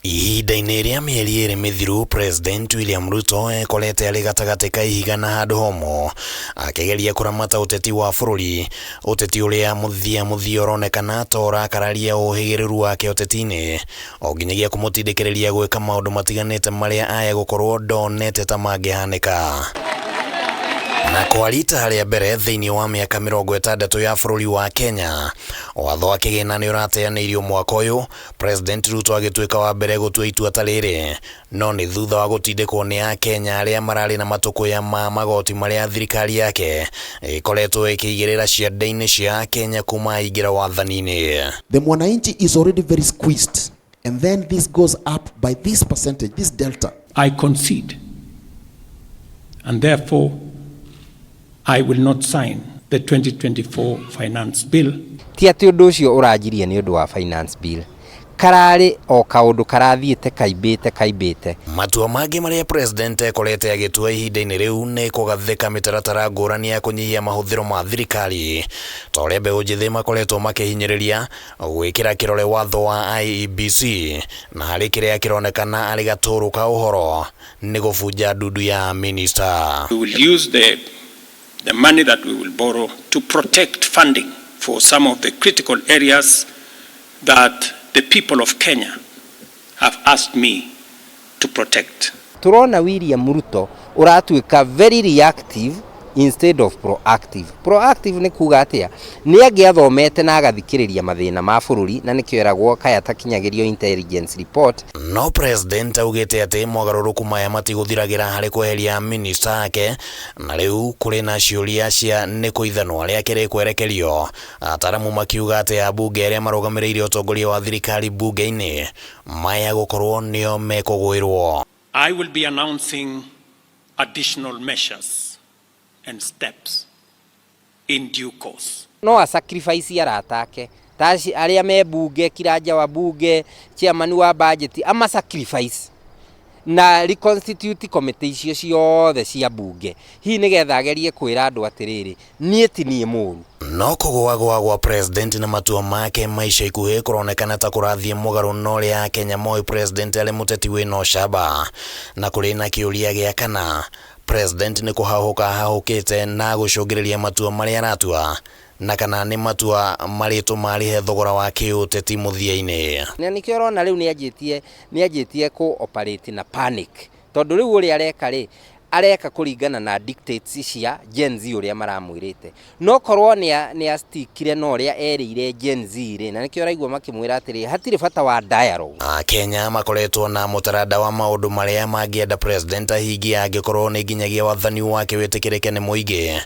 Ihinda-inĩ rĩa mĩeri ĩrĩ mĩthiru, President William Ruto ekorete arĩ gatagatĩ ka ihiga na handũ homũ akĩgeria kũramata ũteti wa bũrũri, ũteti ũrĩa mũthia mũthia ũronekana ta ũrakararia ũhĩgĩrĩru wake ũteti-inĩ o nginyagia kũmũtindĩkĩrĩria gwĩka maũndũ matiganĩte marĩa aya gũkorwo ndonete ta mangĩhanĩka. Na kwa rita rĩa mbere thĩinĩ wa mĩaka 60 ya bũrũri wa Kenya, watho wa kĩgĩna nĩ ũrateanĩirio mwaka ũyũ, President Ruto agĩtuĩka wa mbere gũtua itua ta rĩrĩ, no nĩ thutha wa gũtindĩkwo nĩ Akenya arĩa mararĩ na matũkũya ma magoti marĩa thirikari yake ĩkoretwo ĩkĩigĩrĩra ciande-inĩ cia Akenya kuma aingĩra wathani-inĩ. The mwananchi is already very squeezed, and then this goes up by this percentage, this delta. I concede, and therefore I will not sign the 2024 finance bill. Ti atĩ ũndũ ũcio ũranjirie nĩ ũndũ wa finance bill, kararĩ o kaũndũ karathiĩte kaimbĩte kaimbĩte. Matua mangĩ marĩa president ekorete agĩtua ihinda-inĩ rĩu nĩ kũgathĩka mĩtaratara ngũrani ya kũnyihia mahũthĩro ma thirikari ta ũrĩa mbeũ njĩthĩ makoretwo makĩhinyĩrĩria gwĩkĩra kĩrore watho wa IEBC, na harĩ kĩrĩa kĩronekana arĩ gatũrũ ka ũhoro nĩ gũbunja ndundu ya minista. We will use the money that we will borrow to protect funding for some of the critical areas that the people of Kenya have asked me to protect. Turona William Ruto uratuĩka very reactive instead of proactive. Proactive nĩ kuga atĩa? Nĩ angĩathomete na agathikĩrĩria mathĩna ma bũrũri, na nĩkĩo eragwo kaya takinyagĩrio intelligence report. No president augĩte atĩ mogarũrũku maya matigũthiragĩra harĩ kweheria minista ake, na rĩu kũrĩ na ciũria cia nĩ kũ ithanwa rĩake rĩkwerekerio, ataramu makiuga atĩ ambunge arĩa marũgamĩrĩire ũtongoria wa thirikari mbunge-inĩ maya gũkorwo nĩo mekũgwĩrwo. I will be announcing additional measures and steps in due course. No a sacrifice arata ake ta arĩa me bunge, kiranja wa bunge, chairman wa budget, ama sacrifice na reconstitute committee icio ciothe cia bunge, hihi nĩgetha agerie kwĩra andũ atĩrĩrĩ, niĩ ti niĩ mũru. No kũgũagũa gwa president na matua make ma ica ikuhĩ kũronekana ta kũrathiĩ mũgarũ na ũrĩa Akenya moĩ president arĩ mũteti wĩna ũcamba, na kũrĩ na kĩũria gĩa kana president nĩ kũhahũka ahahũkĩte na gũcũngĩrĩria matua marĩa aratua, na kana nĩ matua marĩtũma arĩhe thogora wa kĩũteti mũthia-inĩ. Na nĩkĩo ũrona rĩu nĩanjĩtie kũ operate na panic, tondũ rĩu ũrĩa areka rĩ, areka kũringana na dictates cia Gen Z ũrĩa maramwĩrĩte. No korwo nĩ astikire na ũrĩa erĩire Gen Z rĩ, na nĩkĩo ũraigua makĩmwĩra atĩrĩ, hatirĩ bata wa dialogue. Akenya makoretwo na mũtaranda wa maũndũ marĩa mangĩenda president ahingie angĩkorwo nĩ nginyagia wathani wake wĩtĩkĩrĩke nĩ mũingĩ,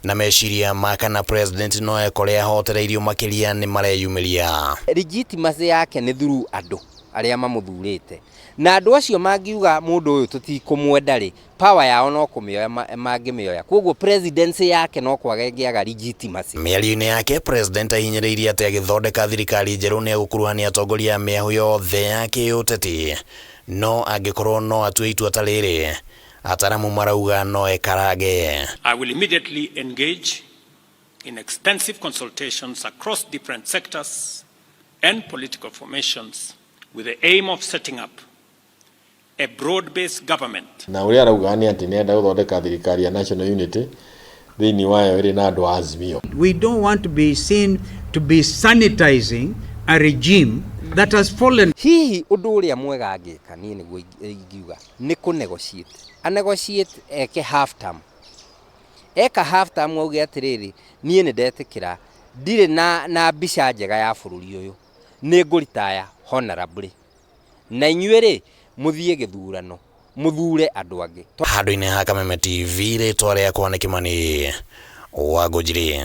na meciria ma kana president no ekore ahotereirio makĩria nĩ mareyumĩria. Legitimacy yake nĩ through andũ arĩa mamũthurĩte, na andũ acio mangiuga mũndũ ũyũ tũtikũmwenda rĩ, power yao no kũmĩoya mangĩmĩoya, koguo presidency yake no kwaga ĩngĩaga legitimacy. Mĩario-inĩ yake, president ahinyĩrĩirie atĩ agĩthondeka thirikari njerũ nĩ egũkuruhania atongoria a mĩahũ yothe ya kĩũteti, no angĩkorwo no atue itua ta rĩrĩ, ataramu marauga no ekarange. I will immediately engage in extensive consultations across different sectors and political formations with the aim of setting up a broad-based government. Na ũrĩa arauga nĩ atĩ nĩenda gũthondeka thirikari ya national unity thĩinĩ wayo ĩrĩ na andũ a Azimio. We don't want to be seen to be sanitizing a regime that has fallen. Hihi ũndũ ũrĩa mwega angĩka, niĩ nĩguo ingiuga nĩ kũ negotiate, a negotiate eke half term, eka half term auge atĩrĩrĩ, niĩ nĩ ndetĩkĩra ndirĩ na mbica njega ya bũrũri ũyũ, nĩ ngũritaya honorably, na inyuĩ rĩ mũthiĩ gĩthurano mũthure andũ angĩ. Handũ-inĩ ha Kameme TV, rĩtwa rĩakwa nĩ Kimani wa Ngũnjiri.